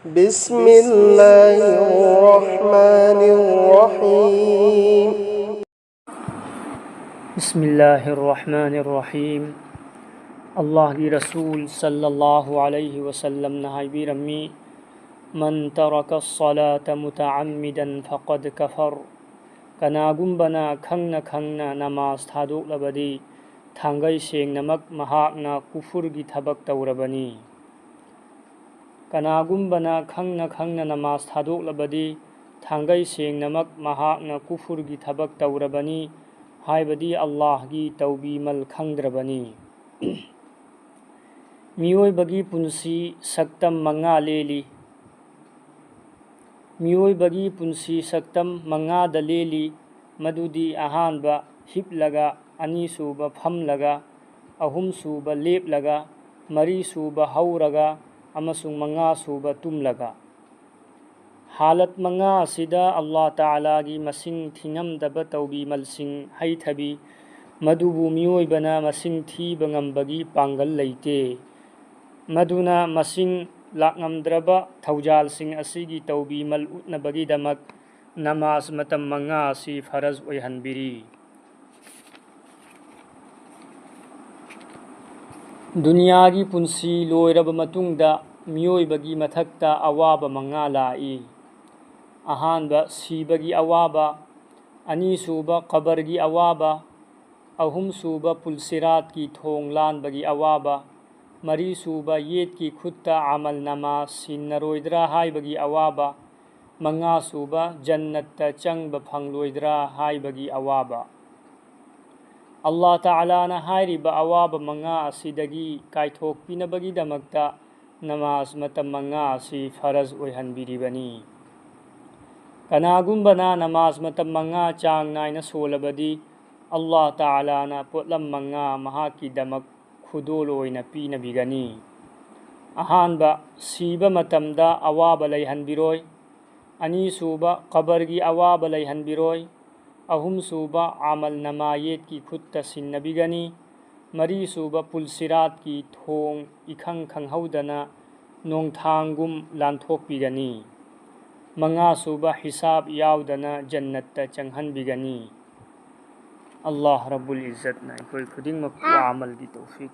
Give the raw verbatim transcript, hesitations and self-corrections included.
بسم الله الرحمن الرحيم. بسم الله الرحمن الرحيم. ꯑꯜꯂꯥꯍꯒꯤ ꯔꯁꯨꯜ ꯁꯜꯂꯜꯂꯥꯍꯨ ꯑꯂꯩꯍꯤ ꯋꯁꯜꯂꯝꯅ ꯍꯥꯏꯕꯤꯔꯝꯃꯤ, من ترك الصلاة متعمدا فقد كفر. ꯀꯅꯥꯒꯨꯝꯕꯅ ꯈꯪꯅ ꯈꯪꯅ ꯅꯃꯥꯖ ꯊꯥꯗꯣꯛꯂꯕꯗꯤ, ꯊꯥꯡꯒꯩ ꯁꯦꯡꯅꯃꯛ ꯃꯍꯥꯛꯅ ꯀꯨꯐꯨꯔꯒꯤ ꯊꯕꯛ ꯇꯧꯔꯕꯅꯤ꯫ ꯀꯅꯥꯒꯨꯝꯕꯅ ꯈꯪꯅ ꯈꯪꯅ ꯅꯃꯥꯖ ꯊꯥꯗꯣꯛꯂꯕꯗꯤ, ꯊꯥꯡꯒꯩ ꯁꯦꯡꯅꯃꯛ ꯃꯍꯥꯛꯅ ꯀꯨꯐꯨꯔꯒꯤ ꯊꯕꯛ ꯇꯧꯔꯕꯅꯤ, ꯍꯥꯏꯕꯗꯤ ꯑꯜꯂꯥꯍꯒꯤ ꯇꯧꯕꯤꯃꯜ ꯈꯪꯗ꯭ꯔꯕꯅꯤ꯫ ꯃꯤꯑꯣꯏꯕꯒꯤ ꯄꯨꯟꯁꯤ ꯁꯛꯇꯝ ꯃꯉꯥ ꯂꯦꯜꯂꯤ꯫ ꯃꯤꯑꯣꯏꯕꯒꯤ ꯄꯨꯟꯁꯤ ꯁꯛꯇꯝ ꯃꯉꯥꯗ ꯂꯦꯜꯂꯤ, ꯃꯗꯨꯗꯤ ꯑꯍꯥꯟꯕ ꯍꯤꯞꯂꯒ, ꯑꯅꯤꯁꯨꯕ ꯐꯝꯂꯒ, ꯑꯍꯨꯝꯁꯨꯕ ꯂꯦꯞꯂꯒ, ꯃꯔꯤꯁꯨꯕ ꯍꯧꯔꯒ, ꯑꯃꯁꯨꯡ ꯃꯉꯥꯁꯨꯕ ꯇꯨꯝꯂꯒ꯫ ꯍꯥꯂꯠ ꯃꯉꯥ ꯑꯁꯤꯗ ꯑꯜꯂꯥꯍ ꯇꯥꯂꯥꯒꯤ ꯃꯁꯤꯡ ꯊꯤꯉꯝꯗꯕ ꯇꯧꯕꯤꯃꯜꯁꯤꯡ ꯍꯩꯊꯕꯤ, ꯃꯗꯨꯕꯨ ꯃꯤꯑꯣꯏꯕꯅ ꯃꯁꯤꯡ ꯊꯤꯕ ꯉꯝꯕꯒꯤ ꯄꯥꯡꯒꯜ ꯂꯩꯇꯦ꯫ ꯃꯗꯨꯅ ꯃꯁꯤꯡ ꯂꯥꯛꯉꯝꯗ꯭ꯔꯕ ꯊꯧꯖꯥꯜꯁꯤꯡ ꯑꯁꯤꯒꯤ ꯇꯧꯕꯤꯃꯜ ꯎꯠꯅꯕꯒꯤꯗꯃꯛ ꯅꯃꯥꯖ ꯃꯇꯝ ꯃꯉꯥ ꯑꯁꯤ ꯐꯔꯖ ꯑꯣꯏꯍꯟꯕꯤꯔꯤ꯫ ꯗꯨꯅꯤꯌꯥꯒꯤ ꯄꯨꯟꯁꯤ ꯂꯣꯏꯔꯕ ꯃꯇꯨꯡꯗ ꯃꯤꯑꯣꯏꯕꯒꯤ ꯃꯊꯛꯇ ꯑꯋꯥꯕ ꯃꯉꯥ ꯂꯥꯛꯏ꯫ ꯑꯍꯥꯟꯕ, ꯁꯤꯕꯒꯤ ꯑꯋꯥꯕ꯫ ꯑꯅꯤꯁꯨꯕ, ꯀꯕꯔꯒꯤ ꯑꯋꯥꯕ꯫ ꯑꯍꯨꯝꯁꯨꯕ, ꯄꯨꯜꯁꯤꯔꯥꯠꯀꯤ ꯊꯣꯡ ꯂꯥꯟꯕꯒꯤ ꯑꯋꯥꯕ꯫ ꯃꯔꯤꯁꯨꯕ, ꯌꯦꯠꯀꯤ ꯈꯨꯠꯇ ꯑꯃꯜ ꯅꯃꯥ ꯁꯤꯟꯅꯔꯣꯏꯗ꯭ꯔꯥ ꯍꯥꯏꯕꯒꯤ ꯑꯋꯥꯕ꯫ ꯃꯉꯥꯁꯨꯕ, ꯖꯟꯅꯠꯇ ꯆꯪꯕ ꯐꯪꯂꯣꯏꯗ꯭ꯔꯥ ꯍꯥꯏꯕꯒꯤ ꯑꯋꯥꯕ꯫ ꯑꯜꯂꯥꯍ ꯇꯥꯂꯥꯅ ꯍꯥꯏꯔꯤꯕ ꯑꯋꯥꯕ ꯃꯉꯥ ꯑꯁꯤꯗꯒꯤ ꯀꯥꯏꯊꯣꯛꯄꯤꯅꯕꯒꯤꯗꯃꯛꯇ ꯅꯃꯥꯖ ꯃꯇꯝ ꯃꯉꯥ ꯑꯁꯤ ꯐꯔꯖ ꯑꯣꯏꯍꯟꯕꯤꯔꯤꯕꯅꯤ꯫ ꯀꯅꯥꯒꯨꯝꯕꯅ ꯅꯃꯥꯖ ꯃꯇꯝ ꯃꯉꯥ ꯆꯥꯡ ꯅꯥꯏꯅ ꯁꯣꯜꯂꯕꯗꯤ, ꯑꯜꯂꯥꯍ ꯇꯥꯂꯥꯅ ꯄꯣꯠꯂꯝ ꯃꯉꯥ ꯃꯍꯥꯛꯀꯤꯗꯃꯛ ꯈꯨꯗꯣꯜ ꯑꯣꯏꯅ ꯄꯤꯅꯕꯤꯒꯅꯤ꯫ ꯑꯍꯥꯟꯕ, ꯁꯤꯕ ꯃꯇꯝꯗ ꯑꯋꯥꯕ ꯂꯩꯍꯟꯕꯤꯔꯣꯏ꯫ ꯑꯅꯤꯁꯨꯕ, ꯀꯕꯔꯒꯤ ꯑꯋꯥꯕ ꯂꯩꯍꯟꯕꯤꯔꯣꯏ꯫ ꯑꯍꯨꯝꯁꯨꯕ, ꯑꯃꯜ ꯅꯃꯥ ꯌꯦꯠꯀꯤ ꯈꯨꯠꯇ ꯁꯤꯟꯅꯕꯤꯒꯅꯤ꯫ ꯃꯔꯤꯁꯨꯕ, ꯄꯨꯜꯁꯤꯔꯥꯠꯀꯤ ꯊꯣꯡ ꯏꯈꯪ ꯈꯪꯍꯧꯗꯅ ꯅꯣꯡꯊꯥꯡꯒꯨꯝ ꯂꯥꯟꯊꯣꯛꯄꯤꯒꯅꯤ꯫ ꯃꯉꯥꯁꯨꯕ ꯍꯤꯁꯥꯕ ꯌꯥꯎꯗꯅ ꯖꯟꯅꯠꯇ ꯆꯪꯍꯟꯕꯤꯒꯅꯤ꯫ ꯑꯜꯂꯥꯍ ꯔꯕꯨꯜ ꯏꯖꯠꯅ ꯑꯩꯈꯣꯏ ꯈꯨꯗꯤꯡꯃꯛꯄꯨ ꯑꯃꯜꯒꯤ ꯇꯧꯐꯤꯛ